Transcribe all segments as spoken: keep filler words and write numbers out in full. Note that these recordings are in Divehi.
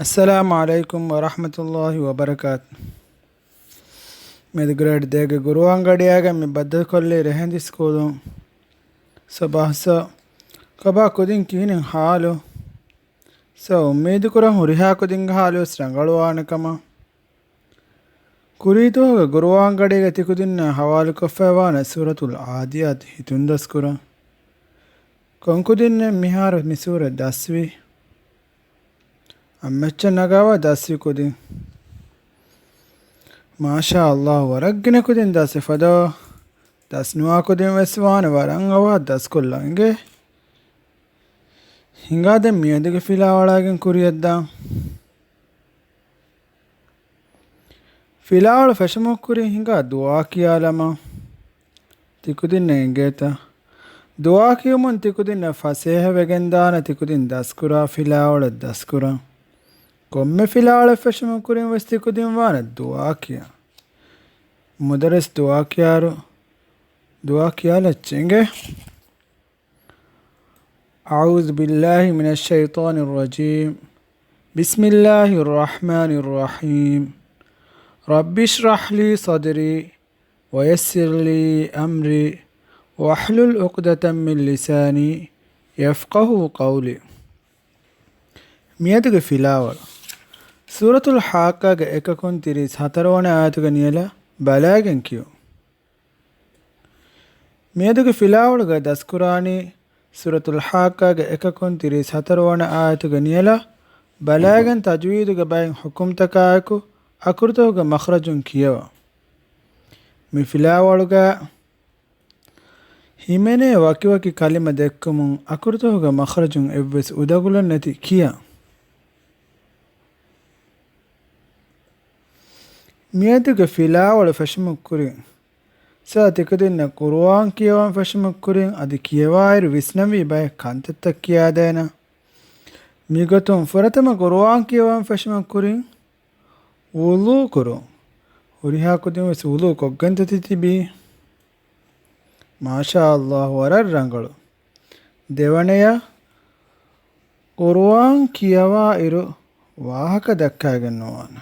އައްސަލާމު ޢަލައިކުމް ވަރަޙްމަތުﷲި ވަބަރަކާތު. މިއަދު ގްރޭޑް ދޭގެ ގުރުއާން ގަޑިއާގަ މި ބައްދަލުކޮށްލީ ރެހެންދި ސްކޫލުން. ސަބާހް ސަ. ކޮބާ ކުދިން ކިހިނެއް ޙާލު؟ ސަ، އުއްމީދުކުރަން ހުރިހާ ކުދިންގެ ޙާލުވެސް ރަނގަޅުވާނެ ކަމަށް. ކުރީތޯގެ ގުރުއާން ގަޑީގަ ތިކުދިންނަށް ޙަވާލުކޮށްފައިވާނެ ސޫރަތުލް ޢާދިޔާތް ހިތުން ދަސްކުރަން. ކޮންކުދިންނެއް މިހާރު މި ސޫރަ ދަސްވީ؟ އަށްމެއްޗަށް ނަގާވާ ދަސްވި ކުދިން. މާޝާﷲ، ވަރަށް ގިނަ ކުދިން ދަސްވެފަ ދޯ. ދަސްނުވާ ކުދިން ވެސް ވާނެ ވަރަށް އަވަހަށް ދަސްކޮށްލަން އިނގޭ. ހިނގާ ދެން މިއަދުގެ ފިލާވަޅާގެން ކުރިއަށްދާން. ފިލާވަޅު ފެށުމުގެ ކުރިން ހިނގާ ދުޢާ ކިޔާލަމާ. ތިކުދިންނަށް އެނގޭތަ؟ ދުޢާ ކިޔުމުން ތިކުދިންނަށް ފަސޭހަވެގެންދާނެ ތިކުދިން ދަސްކުރާ ފިލާވަޅަށް ދަސްކުރަން. ކޮންމެ ފިލާވަޅެއް ފެށުމުގެ ކުރިން ވެސް ތިކުދިން ވާނެ ދުޢާ ކިޔަން. މުދައްރިސް ދުޢާ ކިޔާއިރު، ދުޢާ ކިޔާލައްޗޭ އިނގޭ. أعوذ بالله من الشيطان الرجيم. بسم الله الرحمن الرحيم. رب اشرح لي صدري ويسر لي أمري واحلل عقدة من لساني يفقهوا قولي. މިއަދުގެ ފިލާވަޅު. ސޫރަތުލް ޙާއްޤާގެ އެކަކުން ތިރީސް ހަތަރުވަނަ އާޔަތުގެ ނިޔަލަށް ބަލައިގެން ކިޔުން. މިއަދުގެ ފިލާވަޅުގައި ދަސްކުރާނީ ސޫރަތުލް ޙާއްޤާގެ އެކަކުން ތިރީސް ހަތަރުވަނަ އާޔަތުގެ ނިޔަލަށް ބަލައިގެން ތަޖްވީދުގެ ބައެއް ޙުކުމްތަކާއެކު އަކުރުތަކުގެ މަޚްރަޖުން ކިޔަވާ. މި ފިލާވަޅުގައި ހިމެނޭ ވަކިވަކި ކަލިމަ ދެއްކުމުން އަކުރުތަކުގެ މަޚްރަޖުން އެއްވެސް އުދަގުލެއް ނެތި ކިޔާ. މިއަދުގެ ފިލާވަޅު ފެށުމުގެ ކުރިން، ސާ ތިކުދިންނަށް ޤުރުއާން ކިޔަވަން ފެށުމުގެ ކުރިން އަދި ކިޔަވާއިރު ވިސްނަންވީ ބައެއް ކަންތައްތައް ކިޔާދޭނަން. މިގޮތުން ފުރަތަމަ ޤުރުއާން ކިޔަވަން ފެށުމުގެ ކުރިން ވުޟޫ ކުރުން. ހުރިހާ ކުދިން ވެސް ވުޟޫ ކޮށްގެންތަ ތި ތިބީ؟ މާޝާﷲ، ވަރަށް ރަނގަޅު. ދެވަނަޔަށް، ޤުރުއާން ކިޔަވާ އިރު ވާހަކަ ދައްކައިގެން ނުވާނެ.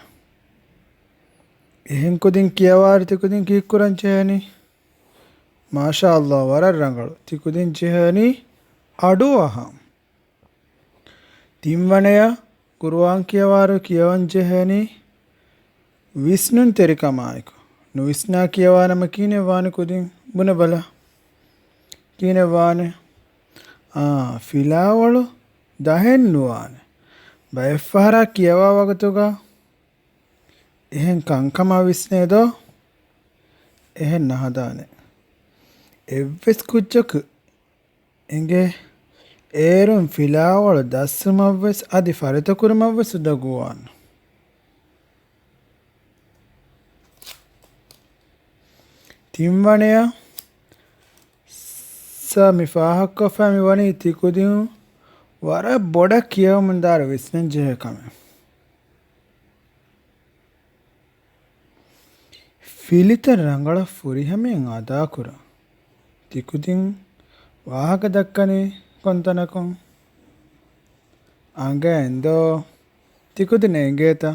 އެހެން ކުދިން ކިޔަވާއިރު ތިކުދިން ކީއްކުރަން ޖެހޭނީ؟ މާޝާﷲ، ވަރަށް ރަނގަޅު. ތިކުދިން ޖެހޭނީ އަޑުއަހަން. ތިންވަނަޔަށް، ޤުރުއާން ކިޔަވާއިރު ކިޔަވަން ޖެހޭނީ ވިސްނުންތެރިކަމާއެކު. ނުވިސްނާ ކިޔަވާނަމަ ކިހިނެއް ވާނެ ކުދިން؟ ބުނެބަލަ. ކިހިނެއް ވާނެ؟ އާ، ފިލާވަޅު ދަހެއް ނުވާނެ. ބައެއްފަހަރާ ކިޔަވާ ވަގުތުގަ އެހެން ކަންކަމާ ވިސްނޭ ދޯ؟ އެހެން ނަހަދާނެ. އެއްވެސް ކުއްޖަކު އެނގޭ، އޭރުން ފިލާވަޅު ދަސްވުމަށްވެސް އަދި ފަރިތަކުރުމަށްވެސް އުދަގޫވާން. ތިންވަނަޔަށް، ސާ މި ފާހަގަކޮށްފައި މިވަނީ ތިކުދިން ވަރަށް ބޮޑަށް ކިޔަވަމުންދާއިރު ވިސްނަންޖެހޭ ކަމެއް. ފިލިތައް ރަނގަޅަށް ފުރިހަމައިން އަދާކުރަން. ތިކުދިން ވާހަކަ ދައްކަނީ ކޮންތަނަކުން؟ އަނގައިން ދޯ؟ ތިކުދިންނަށް އެނގޭތަ؟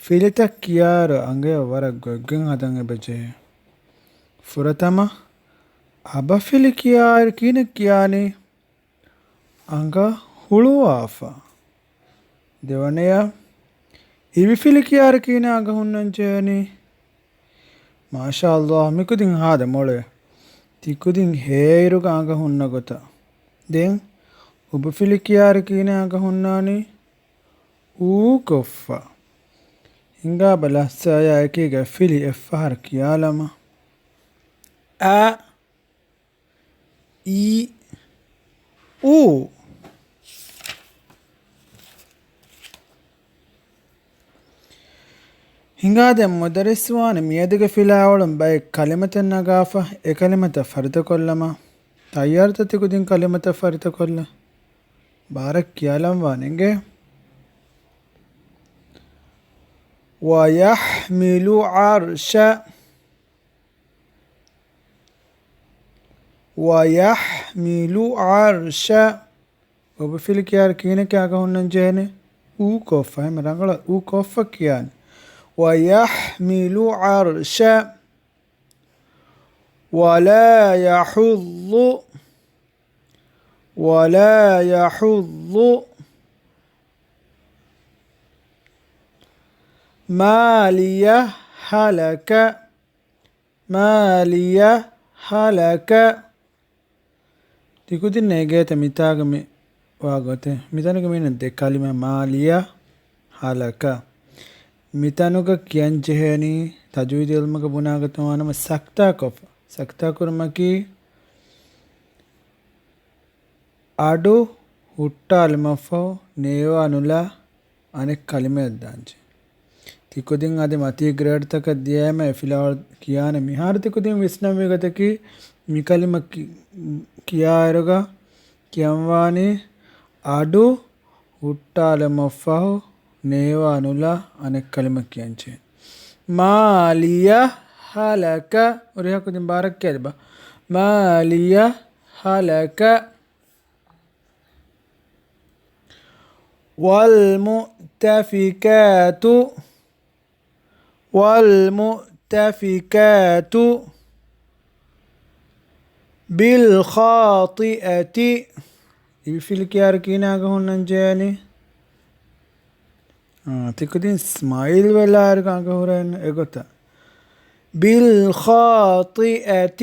ފިލިތައް ކިޔާއިރު އަނގަޔަށް ވަރަށް ގޮތްގޮތް ހަދަން އެބަޖެހޭ. ފުރަތަމަ، އަބަފިލި ކިޔާއިރު ކިހިނެއް ކިޔާނީ؟ އަނގަ ހުޅުވާފަ. ދެވަނަޔަށް، އިވިފިލި ކިޔާއިރު ކިހިނެއް އަނގަ ހުންނަން ޖެހެނީ؟ މާޝާﷲ، މިކުދިން ހާދަ މޮޅޭ. ތިކުދިން ހޭއިރުގަ އަނގަ ހުންނަ ގޮތަށް. ދެން އުބުފިލި ކިޔާއިރު ކިހިނެއް އަނގަ ހުންނާނީ؟ އޫ ކޮށްފަ. ހިނގާބަލަ ސާޔާ އެކީގަ ފިލި އެއްފަހަރު ކިޔާލަމާ. އަ، އި، އު. ހިނގާދެން މުދައްރިސްވާނެ މިއަދުގެ ފިލާވަޅުން ބައެއް ކަލިމަތައް ނަގާފަ، އެ ކަލިމަތައް ފަރިތަކޮށްލަމާ. ތައްޔާރުތަ ތިކުދިން ކަލިމަތައް ފަރިތަކޮށްލަން؟ ބާރަށް ކިޔާލަން ވާނެ އިނގޭ. وَيَحْمِلُ عَرْشَ. وَيَحْمِلُ عَرْشَ. އުބުފިލި ކިޔާއިރު ކިހިނެއް އަނގަ ހުންނަން ޖެހެނީ؟ އޫ ކޮށްފަ، އެހެން ރަނގަޅަށް އޫ ކޮށްފަ ކިޔާނެ. وَيَحْمِلُ عَرْشَ، وَلَا يَحُضُّ، وَلَا يَحُضُّ، مَالِيَ، هَلَكَ، مَالِيَ، هَلَكَ. ތިކުދިންނަށް އެނގޭތަ މިތާގަ މި ވާ ގޮތެއް؟ މިތަނުގަ މިއިންނަ ދެ ކަލިމަ، މާލިޔަ، ހަލަކަ. މިތަނުގަ ކިޔަން ޖެހޭނީ ތަޖުވީދު އިލްމުގަ ބުނާގޮތުން ވާނަމަ ސަކްތާ ކޮށްފަ. ސަކްތާ ކުރުމަކީ އަޑު ހުއްޓާލުމަށްފަހު ނޭވާ ނުލާ އަނެއް ކަލިމައެއް ދާންޖެ. ތިކުދިން އަދި މަތީ ގްރޭޑްތަކަށް ދިޔައިމަ އެ ފިލާވަޅު ކިޔާނެ. މިހާރު ތިކުދިން ވިސްނަންވީ ގޮތަކީ މި ކަލިމަ ކި-، ކިޔާއިރުގަ ކިޔަންވާނީ އަޑު ހުއްޓާލުމަށްފަހު ނޭވާ ނުލާ އަނެއް ކަލިމަ ކިޔަންޖެހޭ. މާލިޔަ ހަލަކަ. ހުރިހާ ކުދިން ބާރަށް ކިޔާލިބަ. މާލިޔަ ހަލަކަ. وَالْمُؤْتَفِكَاتُ، وَالْمُؤْتَفِكَاتُ بِالْخَاطِئَةِ. އިބިފިލި ކިޔާއިރު ކިހިނެއް އަނގަ ހުންނަން ޖެހޭނީ؟ އާ، ތިކުދިން ސްމައިލް ވެލާއިރުގަ އަނގަ ހުރޭނެ އެގޮތަށް. بِالْخَاطِئَةِ.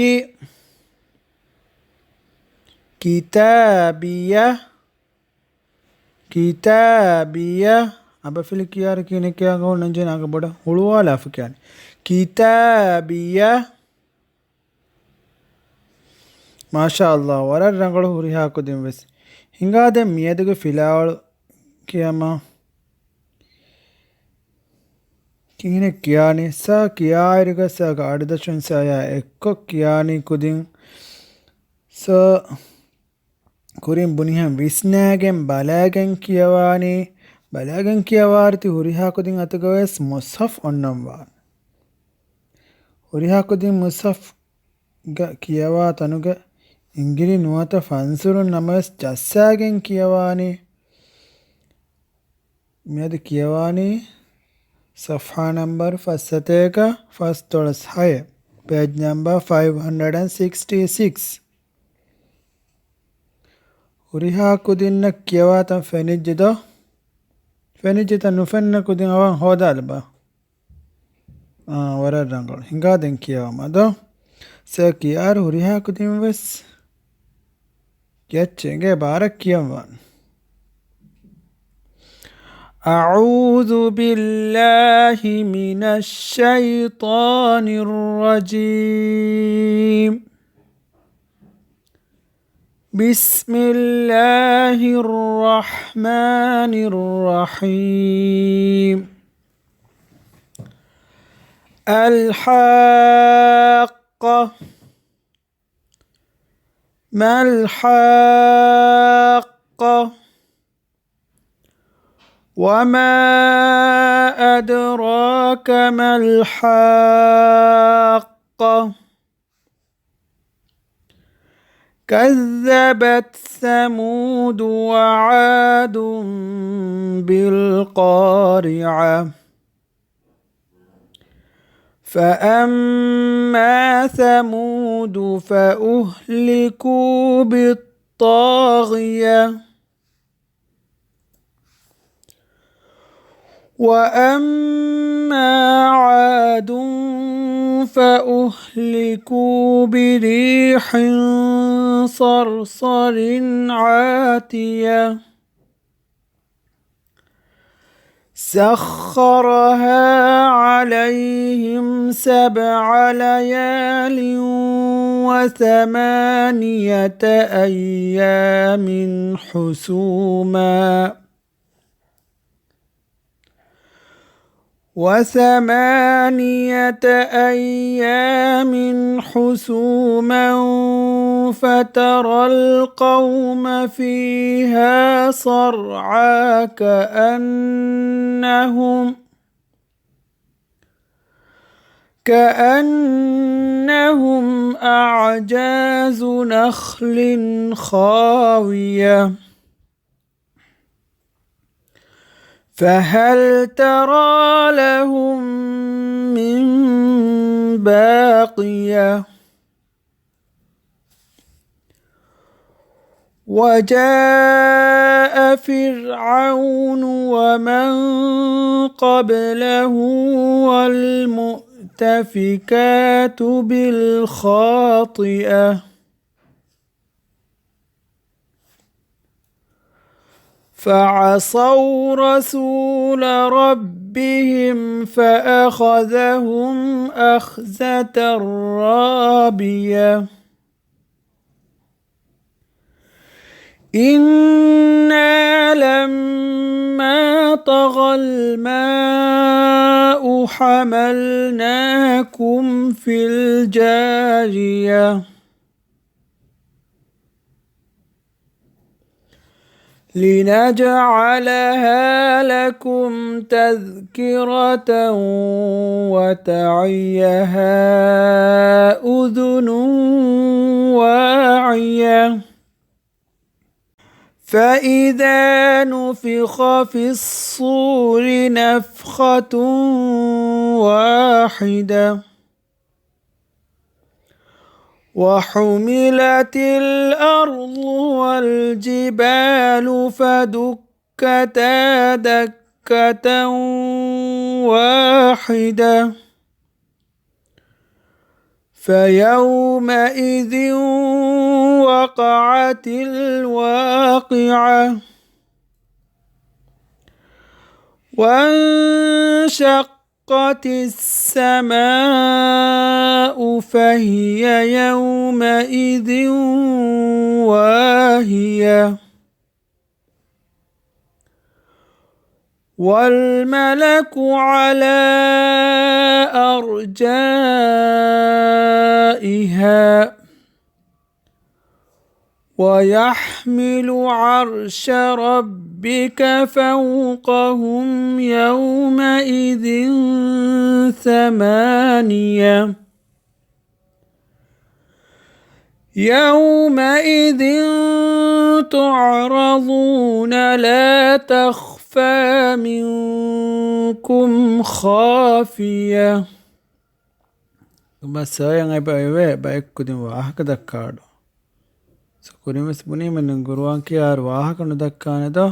ކިތާބިޔަ، ކިތާބިޔަ. އަބަފިލި ކިޔާއިރު ކިހިނެއް ކިޔާ އަނގަ ހުންނަން ޖެހޭނީ؟ އަނގަ ބޮޑަށް ހުޅުވާލާފަ ކިޔާނެ. ކިތާބިޔަ. މާޝާﷲ، ވަރަށް ރަނގަޅު ހުރިހާ ކުދިން ވެސް. ހިނގާ ދެން މިއަދުގެ ފިލާވަޅު ކިޔަމާ. ކިހިނެއް ކިޔާނީ؟ ސަ ކިޔާއިރުގަ ސަގަ އަޑުދަށުން ސަޔާ އެއްކޮށް ކިޔާނީ ކުދިން. ސަ ކުރިން ބުނިހެން ވިސްނާގެން ބަލާގެން ކިޔަވާނީ. ބަލާގެން ކިޔަވާރިތި ހުރިހާ ކުދިން އަތުގަވެސް މުޞްޙަފް އޮންނަންވާނެ. ހުރިހާ ކުދިން މުޞްޙަފްގަ ކިޔަވާ ތަނުގަ އިނގިލި ނުވަތަ ފަންސުރުން ނަމަވެސް ޖައްސާގެން ކިޔަވާނީ. މިއަދު ކިޔަވާނީ ޞަފްޙާ ނަމްބަރު ފަސްސަތޭކަ ފަސްދޮޅަސް ހައެއް، ޕޭޖް ނަމްބަރ ފައިވް ހަންޑްރެޑް އެންޑް ސިކްސްޓީ ސިކްސް. ހުރިހާ ކުދިންނަށް ކިޔަވާތަން ފެނިއްޖެ ދޯ؟ ފެނިއްޖެތަ؟ ނުފެންނަ ކުދިން އަވަން ހޯދާލަބަ. އާ، ވަރަށް ރަނގަޅު. ހިނގާ ދެން ކިޔަވަމާ ދޯ. ސަ ކިޔާއިރު ހުރިހާ ކުދިން ވެސް ކިޔައްޗޭ އެނގޭ ބާރަށް ކިޔަންވާން. أعوذ بالله من الشيطان الرجيم. بسم الله الرحمن الرحيم. الحاقة. ما الحاقة؟ وما أدراك ما الحاقة؟ كذبت ثمود وعاد بالقارعة. فأما ثمود فأهلكوا بالطاغية. وأما عاد فأهلكوا بريح صرصر عاتية. سخرها عليهم سبع ليال وثمانية أيام حسوما. وثمانية أيام حسوما فترى القوم فيها صرعى كأنهم، كأنهم أعجاز نخل خاوية. فهل ترى لهم من باقية. وجاء فرعون ومن قبله والمؤتفكات بالخاطئة. فعصوا رسول ربهم فأخذهم أخذة رابية. إنا لما طغى الماء حملناكم في الجارية. لنجعلها لكم تذكرة وتعيها أذن واعية. فإذا نفخ في الصور نفخة واحدة. وحملت الأرض والجبال فدكتا دكة واحدة. فيومئذ وقعت الواقعة. وانشق انشقت السماء فهي يومئذ واهية. والملك على أرجائها. ويحمل عرش ربك فوقهم يومئذ ثمانية. يومئذ تعرضون لا تخفى منكم خافية. މަސައިން އެބަ އެވެ ބައެއް ކުދިން ވާހަކަ ދައްކާއަޑު. ސުކުރިން ވެސް ބުނީމެން ގުރުއާން ކިޔާއިރު ވާހަކަ ނުދައްކާނެ ދޯ؟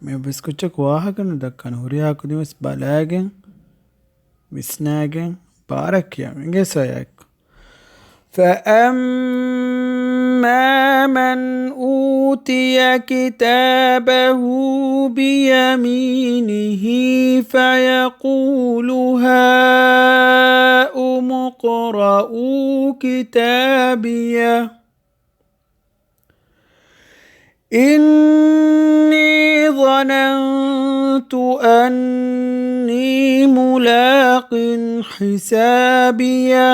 މި ވެސް ކުއްޖަކު ވާހަކަ ނުދައްކާނެ. ހުރިހާ ކުދިން ވެސް ބަލައިގެން، ވިސްނާގެން، ބާރަށް ކިޔާ އިނގޭ ސޮޔާއެއްކު. فأما من أوتي كتابه بيمينه فيقول هاؤم اقرءوا كتابيه. إني ظننت أني ملاق حسابيه.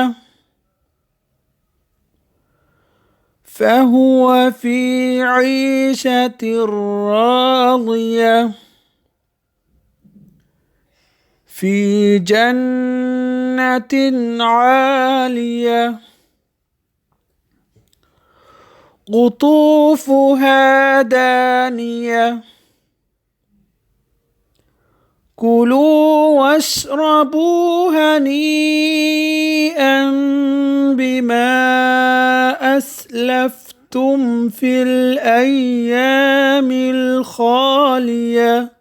فهو في عيشة راضية. في جنة عالية. قطوفها دانية. كلوا واشربوا هنيئا بما أسلفتم في الأيام الخالية.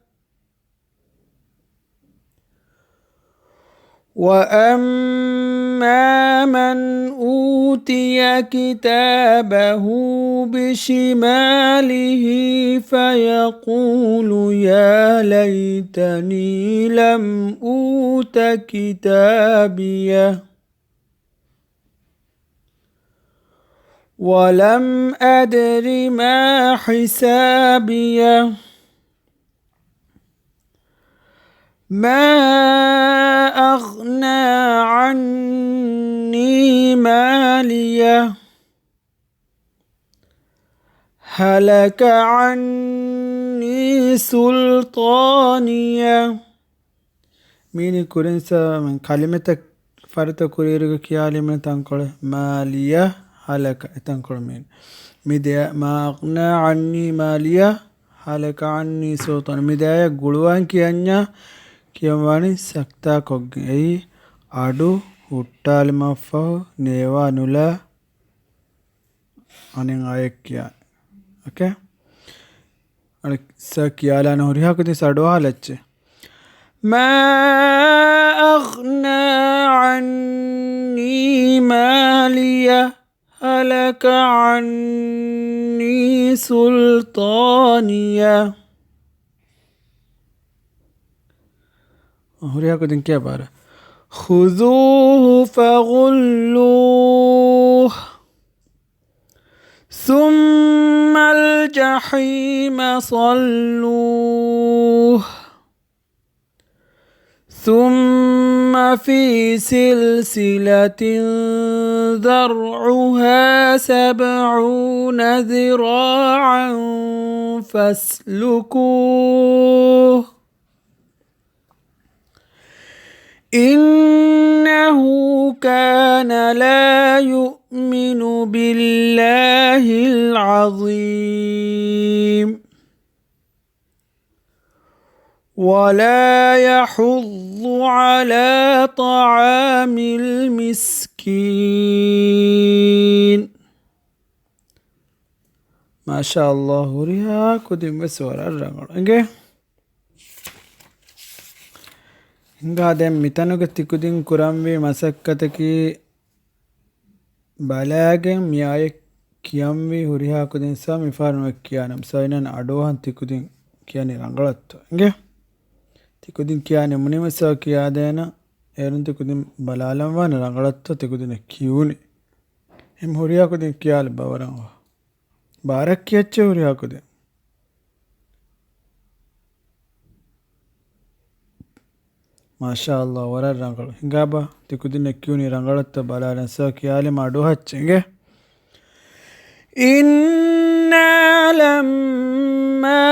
وأما من أوتي كتابه بشماله فيقول يا ليتني لم أوت كتابيه. ولم أدر ما حسابيه. ما أغنى عني ماليه. هلك عني سلطانيه. މީނީ ކުރިން ސަ-، މި ކަލިމަތައް ފަރިތަ ކުރިއިރުގަ ކިޔާލީމެން ތަންކޮޅެއް. މާލިޔަ، ހަލަކަ، އެ ތަންކޮޅު މީން. މި ދެ، މާ އަޣްނާ ޢަންނީ މާލިޔަ، هلك عني سلطانيه. މި ދެ އާޔަތް ގުޅުވާން ކިޔަންޏާ ކިޔަން ވާނީ ސަކްތާ ކޮށްގެން. އެއީ އަޑު ހުއްޓާލުމަށްފަހު ނޭވާ ނުލާ އަނެއް އާޔަތް ކިޔާ. އޯކޭ؟ އަނެއް ސަ ކިޔާލާނަ ހުރިހާ ކުދިން ސަ އަޑުއަހާލައްޗޭ. ما أغنى عني ماليه هلك عني سلطانيه. ހުރިހާ ކުދިން ކިޔާ ބާރަށް. خذوه فغلوه ثم الجحيم صلوه ثم في سلسلة ذرعها سبعون ذراعا فاسلكوه إنه كان لا يؤمن بالله العظيم ولا يحض على طعام المسكين. މާޝާﷲ، ހުރިހާ ކުދިން ވެސް ވަރަށް ރަނގަޅު. އިނގޭ؟ ހިނގާ ދެން މިތަނުގެ ތިކުދިން ކުރަންވީ މަސައްކަތަކީ ބަލާގެން މި އާޔަތް ކިޔަންވީ ހުރިހާ ކުދިން ސާ މިފަހަރު ނުއެއް ކިޔާނަމަ. ސާ އިންނަން އަޑުއަހަން ތިކުދިން ކިޔަނީ ރަނގަޅަށްތޯ. އިނގޭ؟ ތިކުދިން ކިޔާ ނިމުނީމަ ސާ ކިޔާދޭނަ އޭރުން ތިކުދިން ބަލާލަން ވާނެ ރަނގަޅަށްތޯ ތިކުދިންނަށް ކިޔުނީ. އެހެން ހުރިހާ ކުދިން ކިޔާލަ ބަވަރަން ވާ. ބާރަށް ކިޔައްޗޭ ހުރިހާ ކުދިން. މާޝާﷲ، ވަރަށް ރަނގަޅު. ހިނގާބަ، ތިކުދިންނަށް ކިޔުނީ ރަނގަޅަށްތޯ ބަލާލަން. ސާ ކިޔާލީމަ އަޑުއަހައްޗޭ. إنا لما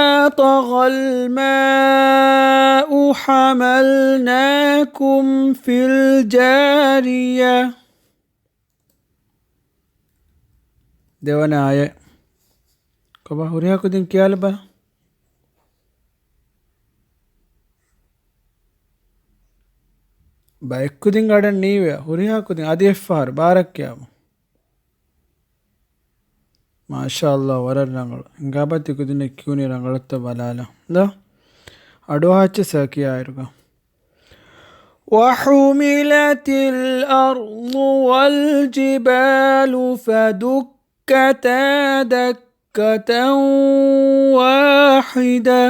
طغى الماء حملناكم في الجارية. ދެވަނަ އާޔަތް. ކޮބާ ހުރިހާ ކުދިން ކިޔާލަބަ. ބައެއްކުދިން އަޑަށް ނީވޭ. ހުރިހާ ކުދިން އަދި އެއްފަހަރު ބާރަށް ކިޔާމު. މާޝާﷲ، ވަރަށް ރަނގަޅު. ހިނގާބަ ތިކުދިންނަށް ކިޔުނީ ރަނގަޅަށްތޯ ބަލާލަ. ދޯ؟ އަޑުއަހައްޗޭ ސާ ކިޔާއިރުގަ. وحملت الأرض والجبال فدكتا دكة واحدة.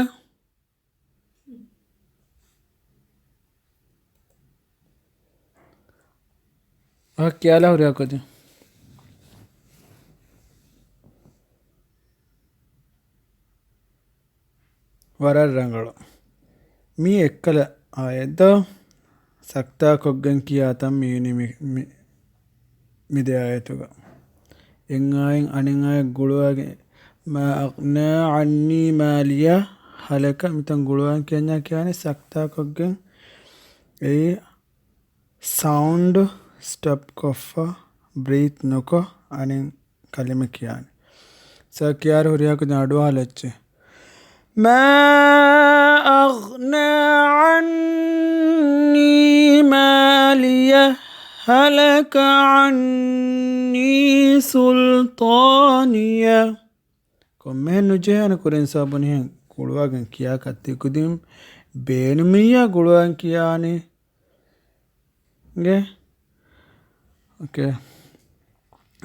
އަ، ކިޔާލާ ހުރިހާ ކުދިން. ވަރަށް ރަނގަޅު. މީ އެއްކަލަ އާޔަތް ދޯ؟ ސަކްތާކޮށްގެން ކިޔާތަން މިވެނީ މި، މި، މި ދެ އާޔަތުގަ. އެއް އާޔަތް އަނެއް އާޔަތް ގުޅުވާގެން، ما أغنى عني ماليه هلك، މިތަން ގުޅުވާން ކިޔަންޏާ ކިޔާނީ ސަކްތާކޮށްގެން. އެއީ ސައުންޑް ސްޓޮޕް ކޮށްފަ، ބްރީތް ނުކޮށް އަނެއް ކަލިމަ ކިޔާނެ. ސާ ކިޔާރު ހުރިހާ ކުދިން އަޑުއަހާލައްޗޭ. ما أغنى عني ماليه هلك عني سلطانيه. ކޮންމެހެން ނުޖެހޭނެ ކުރިން ސަބަބުން އެހެން ގުޅުވާގެން ކިޔާކަށް ތިކުދިން ބޭނުމިއްޔާ ގުޅުވާން ކިޔާނީ. ގޭ. އޯކޭ.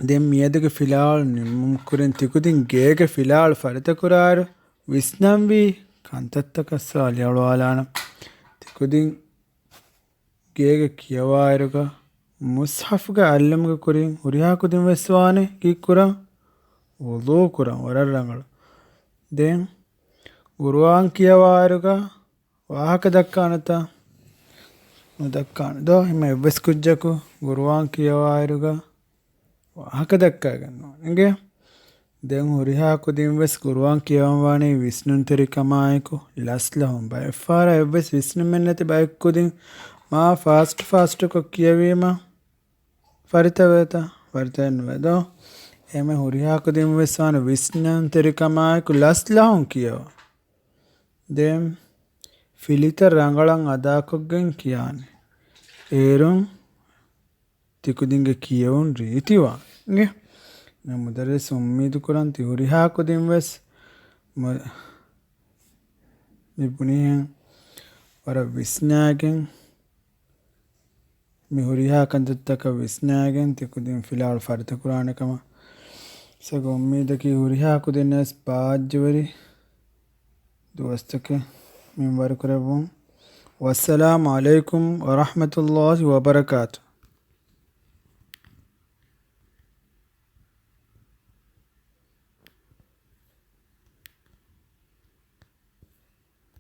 ދެން މިއަދުގެ ފިލާވަޅު ނިމުމުގެ ކުރިން ތިކުދިން ގޭގެ ފިލާވަޅު ފަރިތަކުރާއިރު ވިސްނަންވީ ކަންތައްތަކަށް ސާ ލިޔަޅުވާލާނަން. ތިކުދިން ގޭގެ ކިޔަވާއިރުގަ މުޞްޙަފުގެ އައްލުމުގެ ކުރިން ހުރިހާ ކުދިން ވެސް ވާނެ ކީއްކުރަން؟ ވުޟޫ ކުރަން. ވަރަށް ރަނގަޅު. ދެން ގުރުއާން ކިޔަވާއިރުގަ ވާހަކަ ދައްކާނެތަ؟ ނުދައްކާނެ ދޯ؟ ހަމަ އެއްވެސް ކުއްޖަކު ގުރުއާން ކިޔަވާއިރުގަ ވާހަކަ ދައްކައިގެން ނޫން. އިނގޭ؟ ދެން ހުރިހާ ކުދިން ވެސް ގުރުއާން ކިޔަވަން ވާނީ ވިސްނުންތެރިކަމާއެކު ލަސްލަހުން. ބައެއްފަހަރަށް އެއްވެސް ވިސްނުމެއް ނެތި ބައެއް ކުދިން މާ ފާސްޓް ފާސްޓްކޮށް ކިޔެވީމަ ފަރިތަވޭތަ؟ ފަރިތަވެއްނުވޭ ދޯ؟ އެހެން ހުރިހާ ކުދިން ވެސް ވާނެ ވިސްނުންތެރިކަމާއެކު ލަސްލަހުން ކިޔަވަން. ދެން ފިލިތައް ރަނގަޅަށް އަދާކޮށްގެން ކިޔާނެ. އޭރުން ތިކުދިންގެ ކިޔެވުން ރީތިވާނެ. މުދައްރިސް އުއްމީދު ކުރަން ތި ހުރިހާ ކުދިން ވެސް މު-، މި ބުނިހެން ވަރަށް ވިސްނާގެން، މި ހުރިހާ ކަންތައްތަކަށް ވިސްނާގެން ތި ކުދިން ފިލާވަޅު ފަރިތަކުރާނެ ކަމަށް ސަގު އުއްމީދަކީ ހުރިހާ ކުދިން ވެސް ބާއްޖަވެރި ދުވަސްތަކެއް މިންވަރު ކުރެއްވުން. ވައްސަލާމު ޢަލައިކުމް ވަރަޙްމަތުﷲި ވަބަރަކާތު.